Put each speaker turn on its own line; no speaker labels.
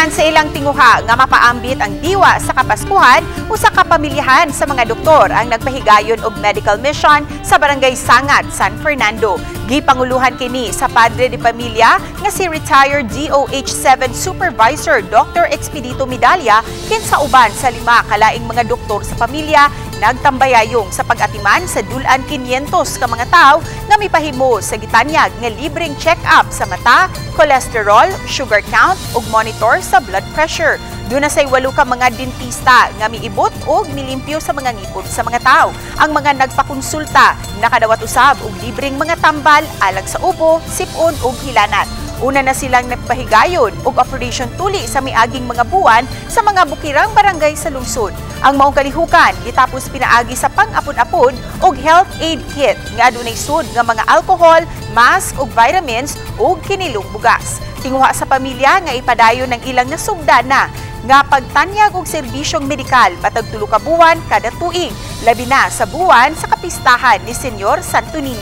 Alang sa ilang tinguha nga mapaambit ang diwa sa Kapaskuhan, usa ka pamilyahan sa mga doktor ang nagpahigayon og medical mission sa Barangay Sangat, San Fernando. Gipanguluhan kini sa padre de pamilya nga si retired DOH-7 Supervisor Dr. Expedito Medalla, kinsa uban sa lima kalaing mga doktor sa pamilya nagtambayayong sa pag-atiman sa dul-an 500 ka mga tawo nga mipahimo sa gitanyag nga libreng check-up sa mata, cholesterol, sugar count ug monitor sa blood pressure. Duna say walo ka mga dentista nga miibot og milimpyo sa mga ngipon sa mga tawo. Ang mga nagpakonsulta nakadawat usab og libreng mga tambal alang sa ubo, sipon ug hilanat. Una na silang nagpahigayon og Operation Tuli sa miaging mga buwan sa mga bukirang barangay sa lungsod. Ang maong kalihukan gitapos pinaagi sa pang-apod-apod og health aid kit nga adunay sud nga mga alcohol, mask ug vitamins ug kinilong bugas. Tinguha sa pamilya nga ipadayon ng ilang nasugda na nga pagtanyag og serbisyong medikal matag 3 ka buwan kada tuig, labi na sa buwan sa kapistahan ni Senyor Santo Niño.